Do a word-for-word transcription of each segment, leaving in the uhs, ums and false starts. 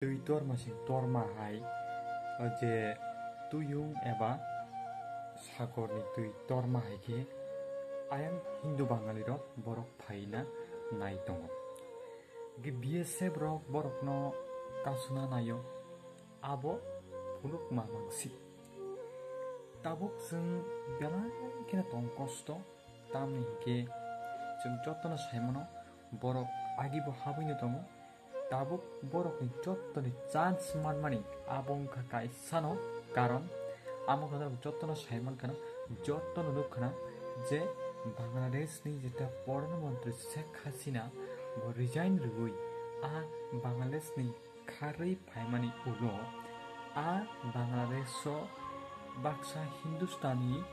Twi torma se torma hai, o je tuyung eba sakorni twi torma hai khe ayang Hindu Bangali rok borok phaina nai tongo. Ge B S F rok borokno kasuna naio, abo phunuk mamang si. Tabuk chwng belai kheno tong kosto, tamni hinkhe chwng jotono saimano borok agibo habwino tongo. Tabuk borokni jottoni chance manmani abo wngkha kaisano karon. Amo khe norok jotono sai mankhana, jotono nukkhana je Bangladeshni jeta Pradhan Mantri Sheikh Hasina bo resign rwui a Bangladeshni kharwi phaimani ulo a Bangladesho baksa Hindustani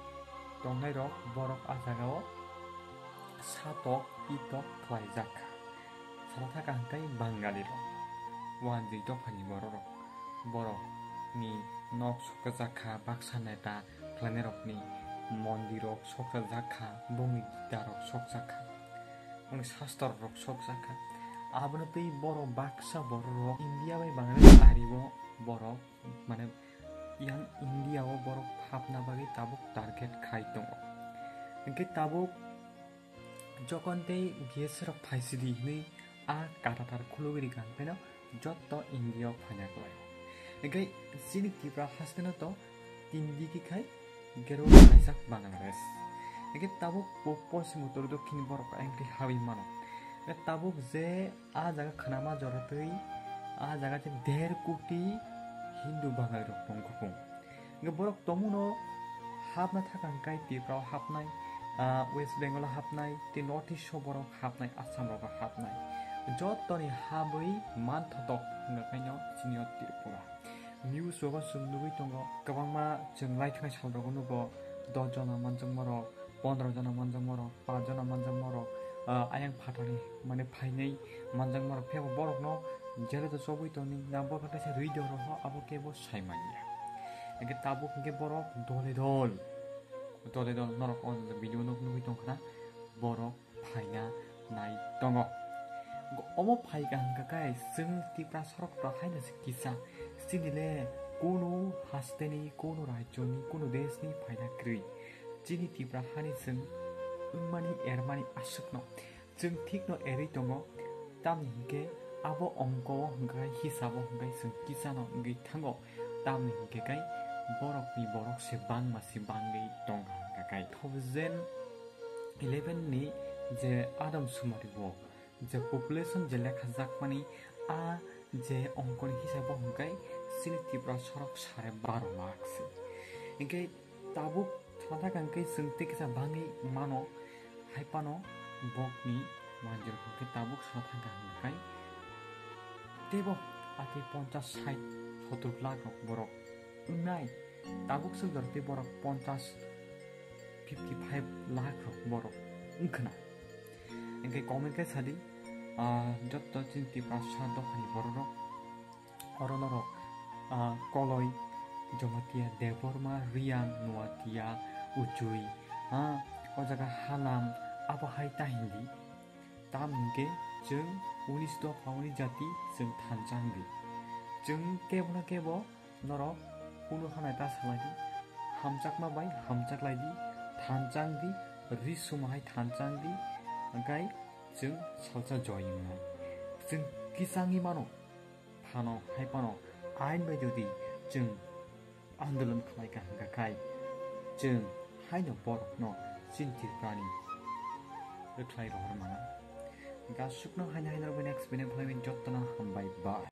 tongnairok borok a jagao satok pitok khlaijak kha. Salo thaka hwnkhe Bangali rok. Wanjwi dophani bororok. Borokni nok sokjak kha, baksa neta khlainairokni mondirok sokjak kha, bongni darok sokjak kha. Bongni sastorok sokjak kha. Abono twi borok baksa bororok India bai Bangladesh ario borok, mane, yang India o borok hapna bagwi tabuk target khai tongo. Hinkhe tabuk Jokon tei B S F rok phaisidi hinwi a katatar khulugwi rikha, hwnkheno jotto India o phaina kwlai. Hinkhe chini Tripura hasteno to tindigi khai gero phaijak Bangladesh. Hinkhe tabuk po-, poschim uttor dokhin borok ayang twi habwi mano. Hinkhe tabuk je a jaga khnama jora twi a jaga tei der koti Hindu Bangali rok tong khukung. Hinkhe borok tongmungno hapna thaka hwnkhe Tripura o hapnai, ah, West Bengal o hapnai, tei North East o borok hapnai, Assam rogo hapnai. Jotoni habwi manthotok hwnkhe no chini o Tripura. News rogo chwng nugwi tongo, kwbangma chwng laithwnai sal rogo nugo, dos jona manjakma rok, pondro jona manjakma rok, paanch jona manjakma rok, ah, ayang phatani mane phainai manjakma rok, phiyaba borokno jele do chobwi tongni, na borok kaisa rwi de oro ho, abo kebo sai manya. Hinkhe tabuk hinkhe borok dole dol, dole dol norok o video no nugwi tongkhna, borok phaina nai tongo. Omo phaika hwnkha khe chwng Tripura sorok rok haino se kisa, chini le kunu hasteni, kunu rajyoni, kunu deshni phaina kwrwi. Chini Tripura hani chwng wngmani ermani aswkno chwng thikno erwi tongo, tamni hinkhe abo ongko o hwnkhe hisabo hwnkhe chwng kisano wngwi thango, tamni hinkhe kai borokni borok se bangma se bangwi tongkha hwnkha kai. Two thousand eleven ni je Adam Sumari o je population je lekha jakmani a je ongkoni hisabo hwnkhe chini Tripura sorok sare baro lakh se. Hinkhe tabuk thana thaka hwnkhe chwng tei kisa bangwi mano, hai phano bokni manjrok hwnkhe tabuk thana thaka hwnkhe teibo atwi ponchas, sait, sotor lakh rok borok wngnai. Tabuk swk jora tei borok ponchas, fifty five lakh rok borok wngkhna. Hinkhe comment khe sadi, ah, jotto chini Tiprasa dophani borok rok, oro norok, ah, Koloi, Jamatia, Debbarma, Riang, Nuatia, Ujui, ah, o jaga Halam, abo hai ta hindi. Tam hinkhe chwng unis dopha uni jati chwng thansa wngdi. Chwng kebo na kebo norok kunu hanai ta salai di. Hamjakma bai hamjak lai di, thansa wngdi, ri suma hai thansa wngdi, hwnkhe chwng salsa joy wngnai. Chwng kisangwi mano. Phano hai phano ain bai jodi chwng andolon khlai kha hwnkha khai, chwng haino borokno chini Tripurani rwkhlai rohor mano. Hwnkha aswkno haino haino rwgwi next video khlai mani jotono hambai, bye.